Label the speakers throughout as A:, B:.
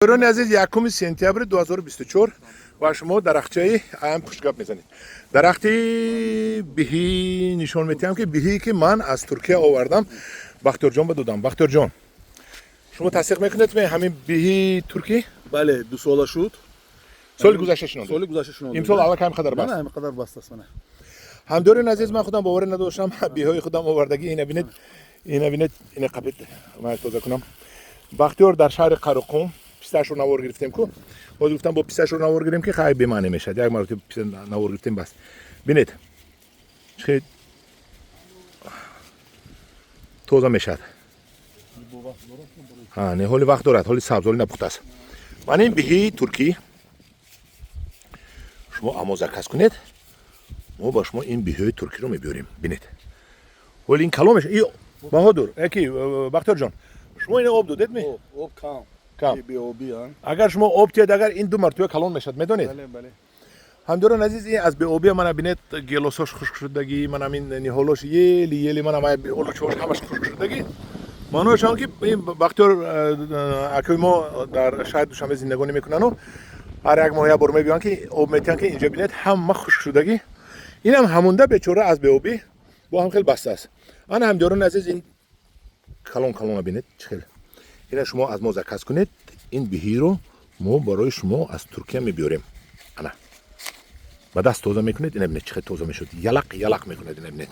A: Дӯстони азиз, 1 сентябри 2024 ва шумо дарахчаи ам пуштгап мезанед. Дарахти биҳӣ нишон метиҳам, ки биҳие ки ман аз Туркия овардам, Бахтиёрҷон ба додам. Бахтиёрҷон, шумо тасдиқ мекунед, ҳамин биҳии туркӣ?
B: Бале, 2 сола шуд.
A: Соли гузашта шинондед?
B: Соли гузашта шинондем.
A: Имсол аллакай ҳам қадар баст?
B: Ҳамин қадар баст аст, мана.
A: Ҳамдиёрони азиз, ман худам боварӣ надоштам, биҳои худам овардагӣ. Ина бинед, ина бинед, ина қапит, ман тоза кунам. Бахтиёр дар шаҳри Қароқум пистаашро навор гирифтем ку, боз гуфтам, бо пистаашро навор гирем, ки хай, бемаъне мешавад, як маротиба писта навор гирифтем, бас. Бинед, чӣ тоза мешавад. Не, ҳоли вақт дорад, ҳоли сабз, ҳоли напухтааст. Ман ин биҳии туркӣ, шумо амо заказ кунед, мо ба шумо ин биҳиҳои туркиро мебиёрем. Бинед, ҳоли ин калон мешавад. Баҳодур яки Бахтиёрҷон, шумо ина об додед ми?
B: Об кам.
A: Кам.
B: Беобӣ.
A: Агар шумо об тиҳед, агар ин ду мартаба калон мешавад, медонед?
B: Бале.
A: Ҳамдиёрон азиз, ин аз беобия, мана бинед, гелосош хушк шудагӣ, мана ин ниҳолош ели ели, мана олучош ҳамаш хушк шудагӣ. Маънояш он ки ин Бахтиёр акои мо дар шаҳри Душанбе зиндагонӣ мекунану ҳар як моҳ як бор мебиёянд, ки об метиҳанд, ки инҷа бинед, ҳама хушк шудагӣ. Инам ҳамонда бечора аз беобӣ бо ҳам хел баста аст. Ана, ҳамдиёрони азиз, ин калон калона бинед, чӣ хел. Ина шумо аз мо заказ кунед, ин биҳиро мо барои шумо аз Туркия мебиёрем. Ана, ба даст тоза мекунед, ина бинед, чӣ хел тоза мешуд, ялақ ялақ мекунед, ина бинед.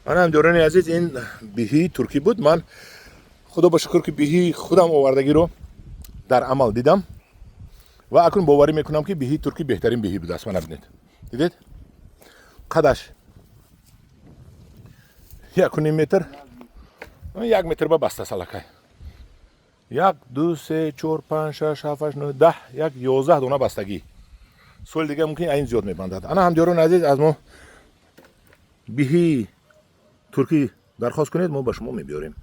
A: Ана, ҳамдиёрони азиз, ин биҳии туркӣ буд. Ман, худо ба шукр, ки биҳии худам овардагиро дар амал дидам ва акнун боварӣ мекунам, ки биҳии туркӣ беҳтарин биҳӣ будааст. Мана бинед, дидед, қадаш 1,5 метр, 1 метр ба баста салакай. Як, ду, се, чор, панҷ, шаш, ҳафт, ҳашт, нӯ, 10, як, 11 дона бастагӣ. Соли дига мумкин айн зиёд мебандад. Ана, ҳамдиёрони азиз, аз мо биҳии туркӣ дархост кунед, мо ба шумо мебиёрем.